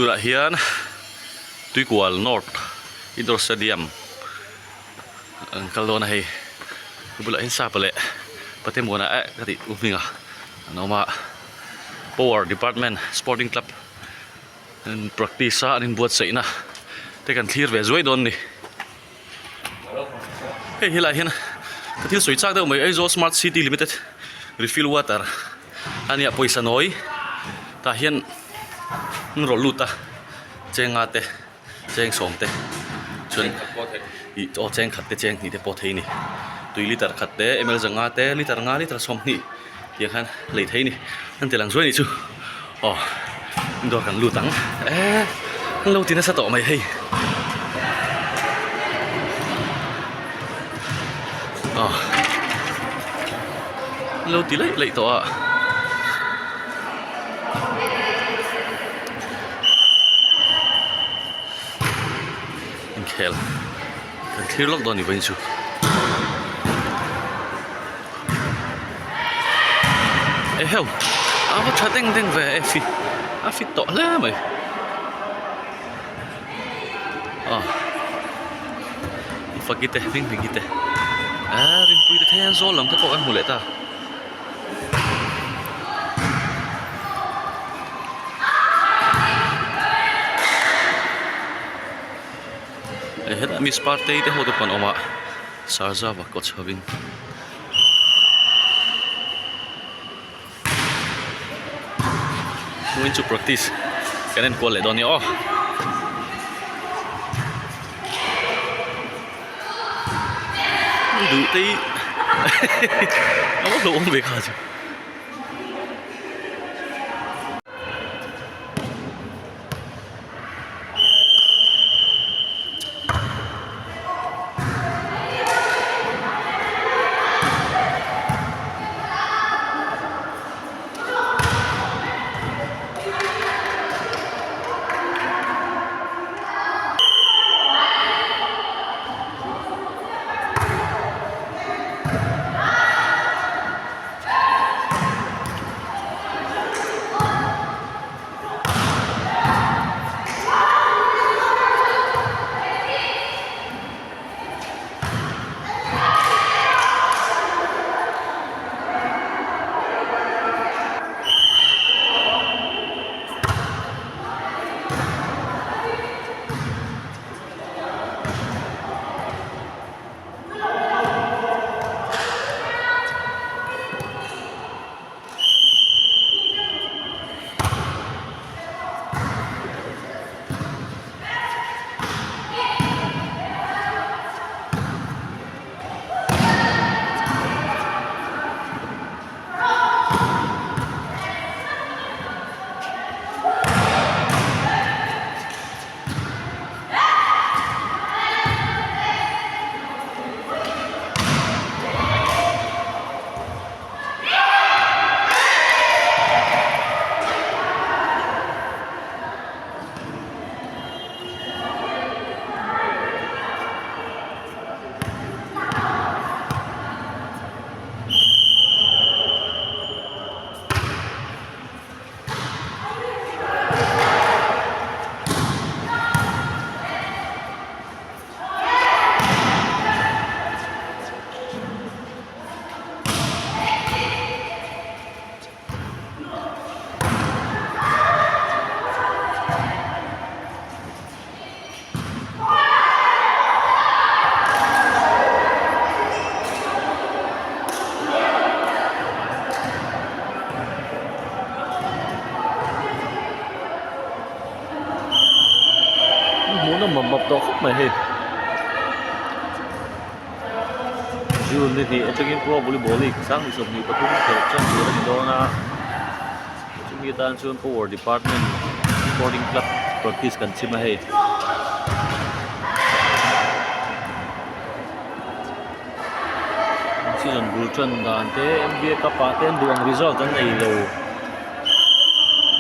Tunah hian Tuikual North Indoor Stadium an kal dawn a hei a bulah hian sapa leh Patemuana eh ka tih u hminga an awm a Power Department Sporting Club an practice a an inbuatsaihna te kan thlir ve zuai dawn a ni. Hei helai hian ka thil sawi chak deuh mai Aizawl Smart City Limited refill water a nia pawisa nawi tah hian an rawn lut a chenga te cheng sawm te chuan ih aw cheng khat te cheng hnih te pawh thei a ni tui liter khat te ml zanga te liter nga liter sawmhnih tiang khan lei thei a ni an ti lang zuai a nih chu aw dawr kan lut ang eee an lo ti nasa tawh mai hei aw an lo ti laih laih tawh a. Inkhel kan thlir lawk dawn ni vawiin chu. Eheu a va tha deng deng ve e fit a fit tawh hle mai aw faki te hming hming hi te eh rinpui te thei an zawl lam te pawh kan hmu leh ta. Hetah miss partei te ho te pawh an awm a Sarzava kaw chho in vawiin chu practice kan en kual leh dawn a ni aw. Duh te hi a va hlauhawm ve kha chu. Hmuh nawm map map tawh khawp mai hei June ni hnih atangin Pro Volleyball League 2023 khelh tan tur a ni dawn a chumi atan chuan Power Department Sporting Club practice kan chhim a hei. Season bul tan dan te N_B_A cup ah te an duh ang result an nei lo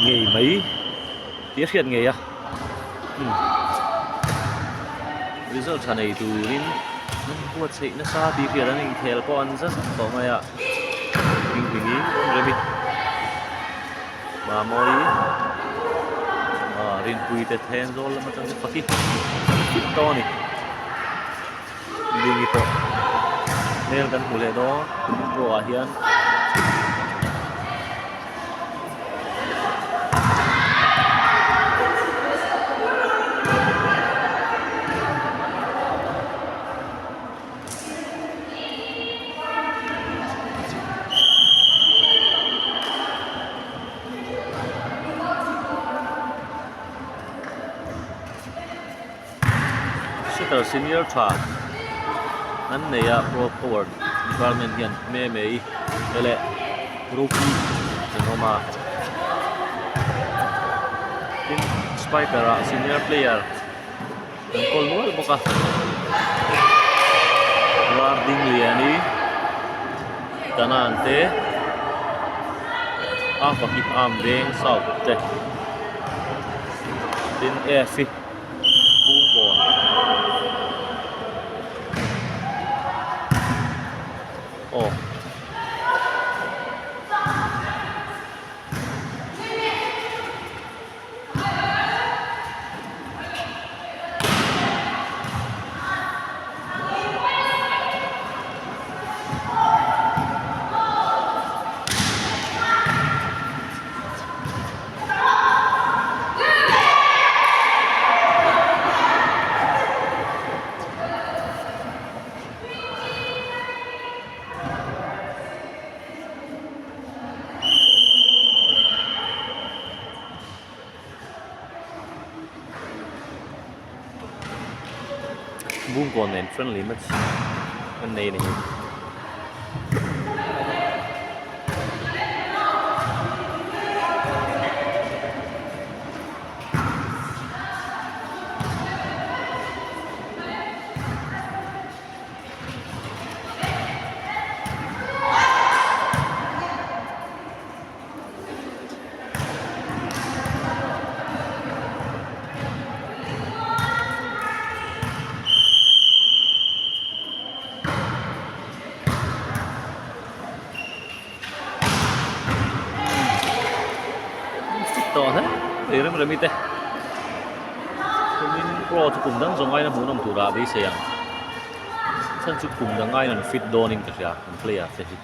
ngei mai tih a hriat ngei a result tha nei turin an buatsaih nasa tih hriat an inkhel pawh an za zak tawh mai a Hminghmingi Remremi Mamawii. Rinpui te Thenzawl lam atang te Faki an fit tawh a ni Dingi pawh hmel kan hmu leh dawn pro ah hian. Setter senior tha an nei a pro power department hian me mai te leh ropui an awm a tin spiker ah senior player an kawl nual bawk a var ding liani kanan te a faki arm veng south te tin f hi bungkawn aw. Bungkawn nen friendly match an nei a ni. Tawh hle mai rem remi te kumin pro chu kum dang zawng aiin a hmuhnawm turah a beisei ang chhan chu kum dang aiin an fit dawnin ka hria an player te hi.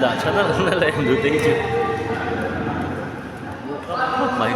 Dah tha nalh nalh em duh te hi chu khawp mai.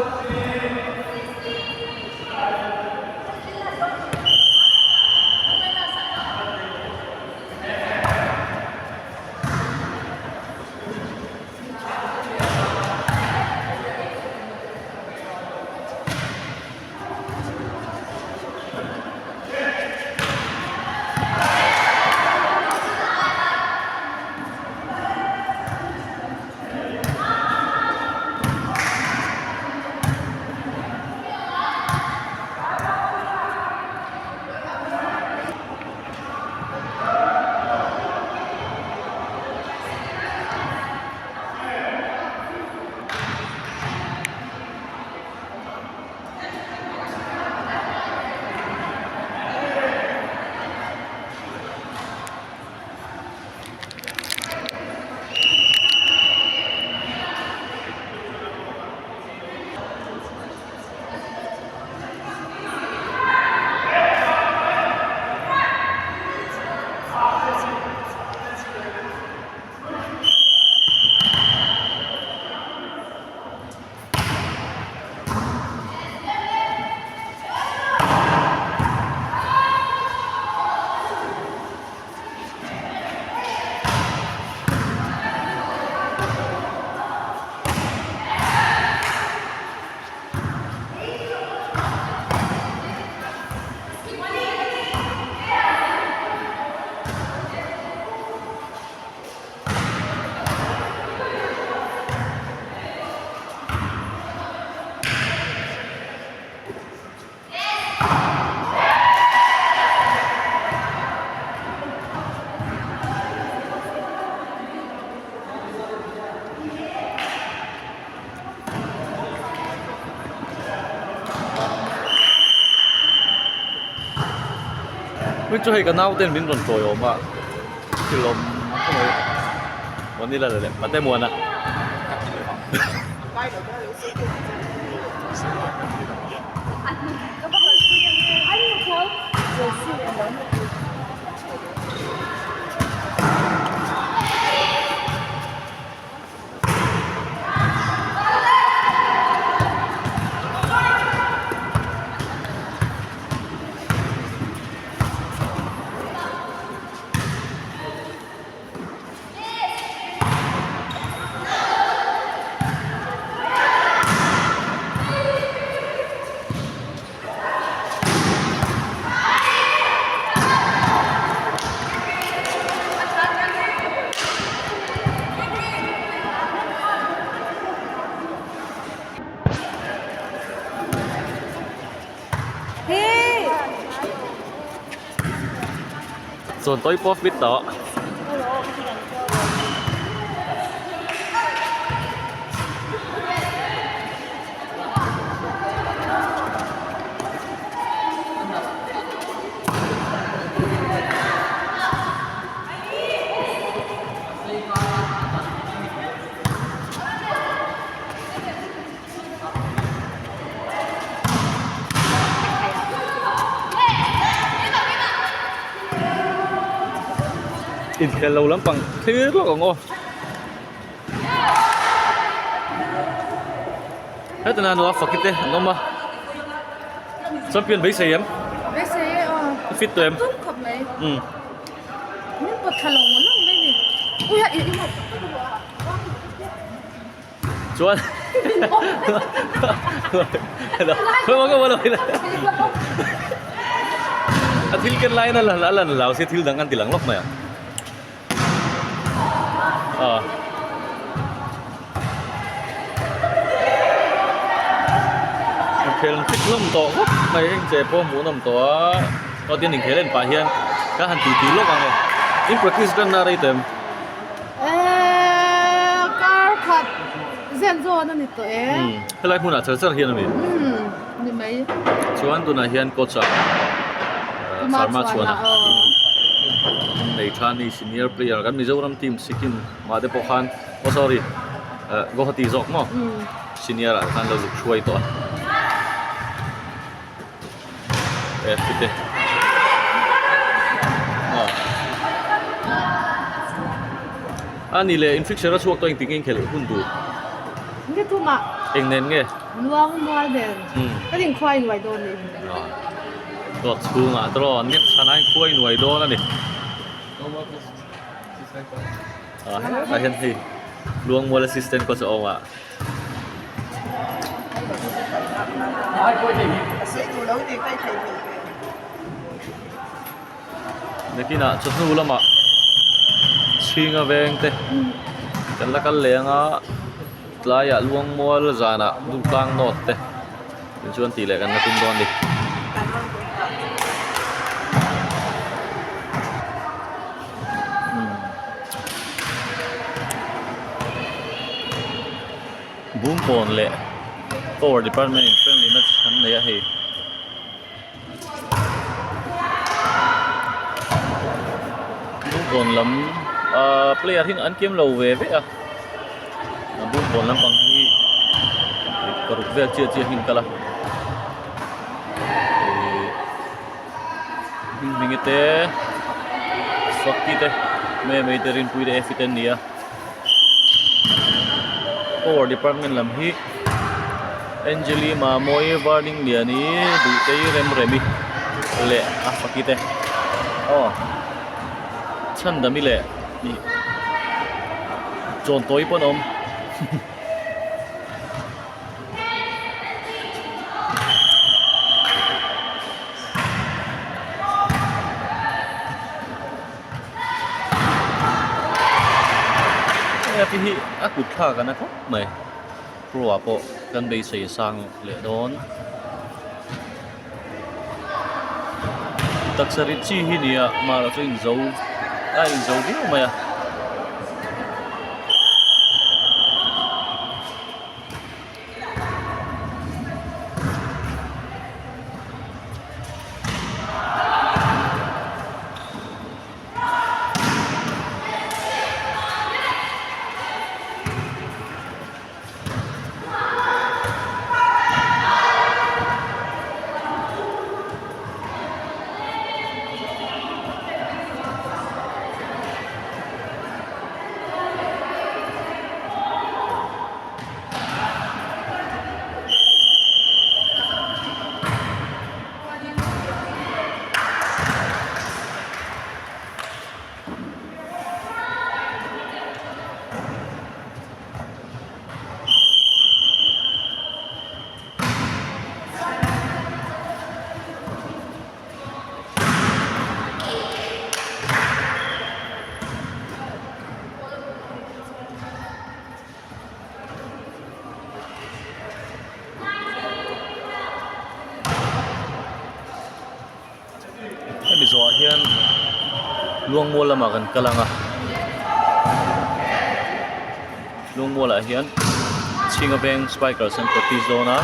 Hming chu hei ka nau ten min rawn tawiawm a thilawm khawp mai vanilla leh pate muana. Chuan tawi pawh fit tawh. Inkhel lo lampang thlir lawk ang aw. Hetana nula faki te an awm a champion beisei em beisei e aw fit tawh em tum khawp mai um min pawt thla lo ngawt ngawt mai ni ui a i i chuan a thil ken laiin a lan lo sia thil dang an ti lang lawk mai ang. Ah. Inkhel fit hlawm tawh khawp mai heng che pawh hmuh nawm tawh a aw tin inkhel en pah hian ka han tih tih lawk ang e in practice tan na rei tawh em Eee kar khat zen zawn a ni tawh e umm helai hmunah char char hian a ni umm ni mai chuan tunah hian coach ah Sharma chuan a nei tha ni senior player kan Mizoram team Sikkim mah te pawh khan oh sorry eh Guwahati zawk maw senior ah khan lo zuk hruai tawh a eh khite ah a ni leh infection a chhuak tawh engtin nge inkhelh hun tur Nge tumah eng nen nge Luang mual nen kan inkhuai nuai dawn a ni. Dawt chhungah tawh net chhana inkhuai nuai dawn a ni. Ah hetah hian hei Luang mual assistant coach a awm a. Nakinah chawhnu lamah chhinga veng te kan la kal leh ang a. Tlaiah Luangmual zanah Duhtlang North te in chuan tih leh kan la tum dawn a ni. Bungkawn leh Power Department in friendly match an nei a hei. Bungkawn lam ahh player hi an kiam lo ve ve a Bungkawn lampang hi paruk vel chiah chiah hi an kal a ihh hming te Sakhi te Mei te Rinpui te Efi te an ni a. Power department lam hi Angeli Mamawii Varling Liani Duhtei Remremi leh a faki te aw Chhandami leh ih Chawntawi pawh an awm. Hei hi a kut thlak a na khawp mai pro ah pawh kan beisei sang leh dawn taksa rit chi hi nia mahla chu inzo a inzo viau mai a. Luangmual lamah kan kal ang a Luangmual ah hian Chhinga veng spikers an practice dawn a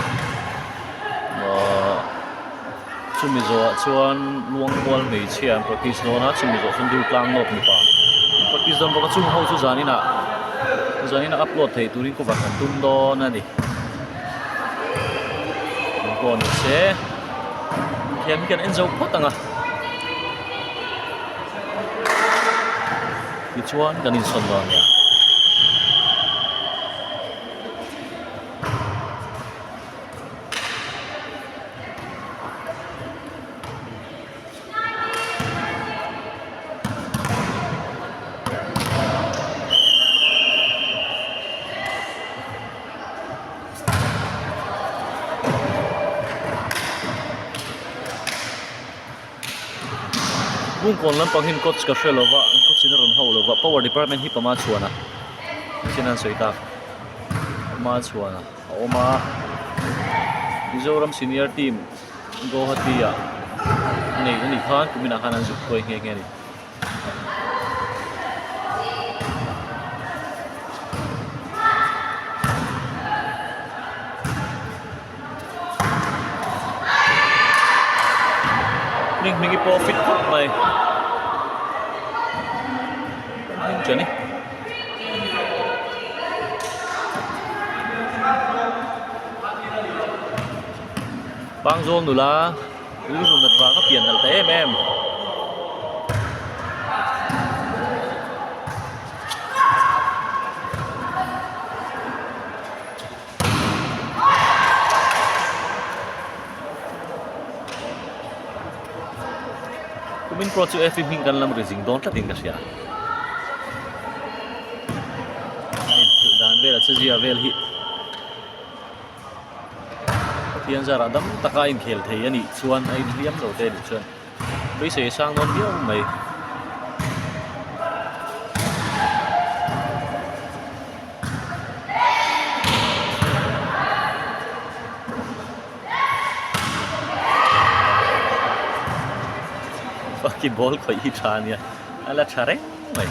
ahh chumi zawhah chuan Luangmual hmeichhia an practice dawn a chumi zawh chuan Durtlang nawk mipa an practice dawn bawk a chung ho chu zaninah zaninah upload theih turin cover kan tum dawn a ni engpawh ni se thiam hi kan en zo phawt ang a. Tichuan kan insawn dawn nia. Bungkawn lampang hian coach ka hre lo va coach in a rawn ho lo va power department hi pama chhuan a chin an sawi tak pama chhuan a a awm a Mizoram senior team Guwahati ah nei a nih khan kuminah khan an zuk hruai nghe nghe a ni. Hming hming hi pawh fit khawp mai hming chu a ni. Pangzawl nula rilru nat vanga pian nalh ta em em. Kumin pawh chu Effie hming kan lam ri zing dawn tlatin ka hria. A inphilh dan vel a chezia vel hi Pathian zarah dam taka a inkhel thei a nih chuan a inhliam lo te a nih chuan beisei a sang dawn viau mai. Bucky ball khawih hi tha ania a la tha reng mai.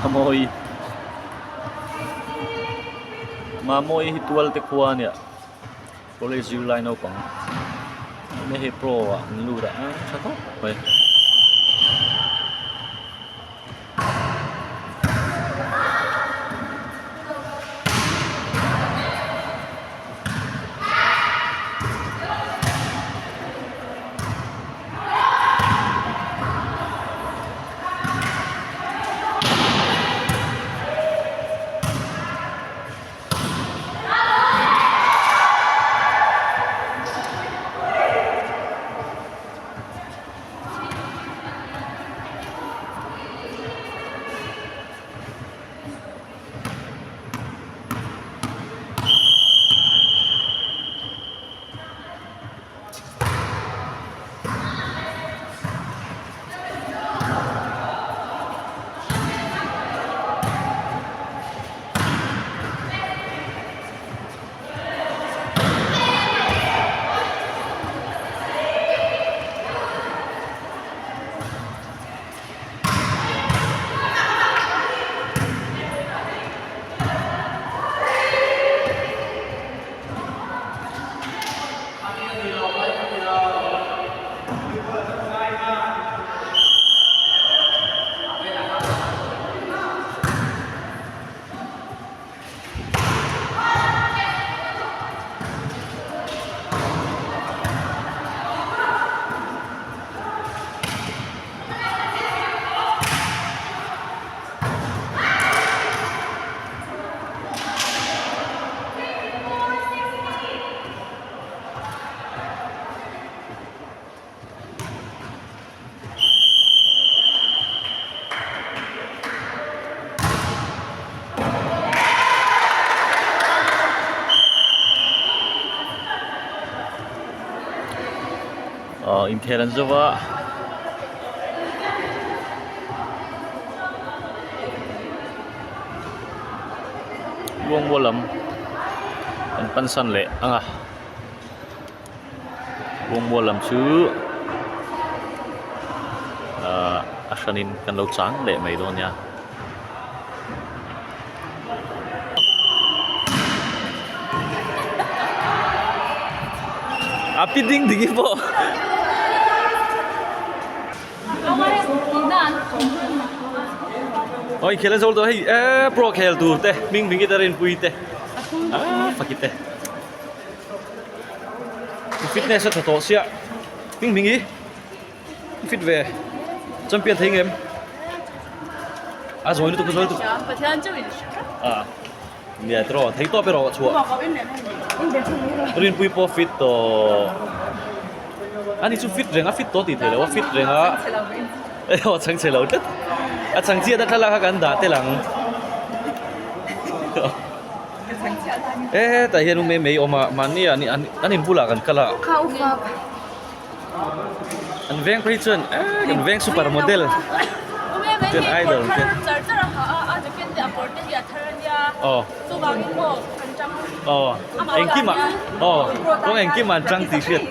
Mamawi Mamawi hi tual te khua a nia college zirlai naupang enge hei pro ah an lut a tha khawp mai. Aw inkhel an zo va. Luangmual lam an pan san leh ang a Luangmual lam chu ahh a hranin kan lo chang leh mai dawn nia. A pi ding ding hi pawh. Oi khel a zo tawh hei e pro khel tur te hming hming te rinpui te ah faki te fitness a tha tawh sia hming hming hi fit ve champion thei ngem a zawi lutuk a zawi lutuk ah nia tiraw thei tawp erawh chhuah rinpui pawh fit tawh ani chu fit reng a fit tawh tih theih loh a fit reng a aw chhang chhe lo tlat a chhang chiat a thlalak kha kan dah tel ang e hetah hian u mai mai awm a mahni ah an in bulah kan kal a An veng phei chuan eee kan veng super model chuan idol te aw aw engkimah aw kawng engkimah an tang tih hriat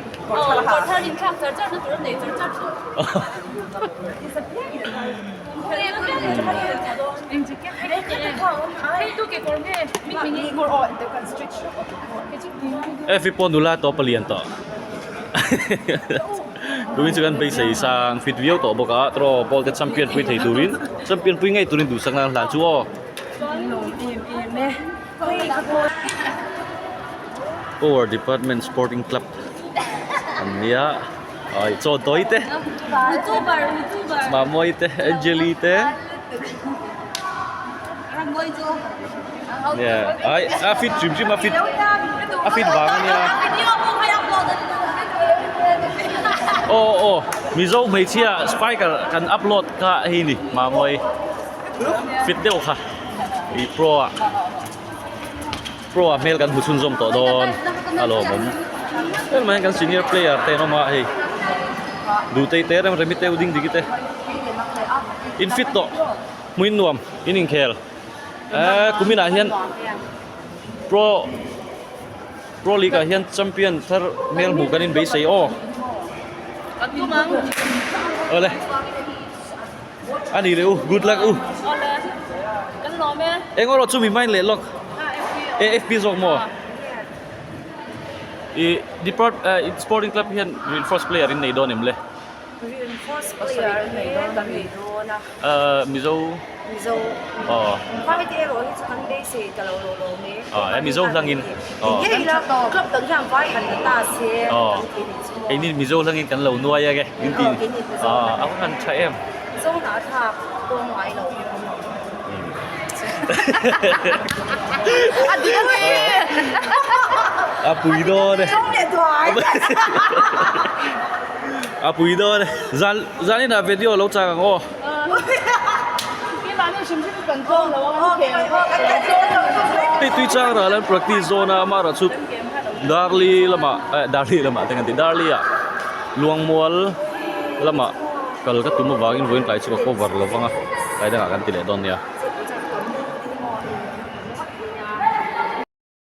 F pawh nula tawp a lian tawh. Tumin chu kan beisei sang fit viau tawh bawk a tawh ball te champion pui thei turin champion pui ngei turin duhsak nan hlan chu aw. Power department sporting club an nia ai chaw tawi te Mamawii te Angeli te ai a fit hrim hrim a fit a fit vang a nia aw aw mizo hmeichhia spiker kan upload kha hei ni Mamawii fit deuh kha ih pro ah pro ah hmel kan hmu chhunzawm tawh dawn a lawmawm heng mai hian kan senior player te an awm a hei duhtei te remremi te u dingdiki te in fit tawh. Hmuin nuam in inkhel eh kuminah hian pro pro league ah hian champion thar hmel hmuh kan inbeisei aw awle a ni leh u good luck u eng erawh chu mi mind leh lawk afp zawk maw ih depart sporting club hian reinforce player in nei dawn em le. Reinforce player nei dawn kan nei dawn a. Mizo. Mizo. Aw. Vai te erawh hi chu kan beisei ta lo lo lo mai. Aw Mizo hlangin. Aw. Ngei ila club dang hian vai han la ta se kan ti nih chu. Keini Mizo hlangin kan lo nuai age in ti. Aw keini Mizo. Aw a han tha em. Mizo hna a thlak tawng ngai lo. A dik e. A pui dawn e. Tawng leh duai. A pui dawn e. Zan zan inah video lo chak ang aw. Hei tui chang ral an practice zawn a amah erawh chu Darli lamah eh Darli lamah te kan ti Darli ah Luangmual lamah kal ka tum avangin vawiin tlai chu ka cover lo vang a tlai dangah kan ti leh dawn nia.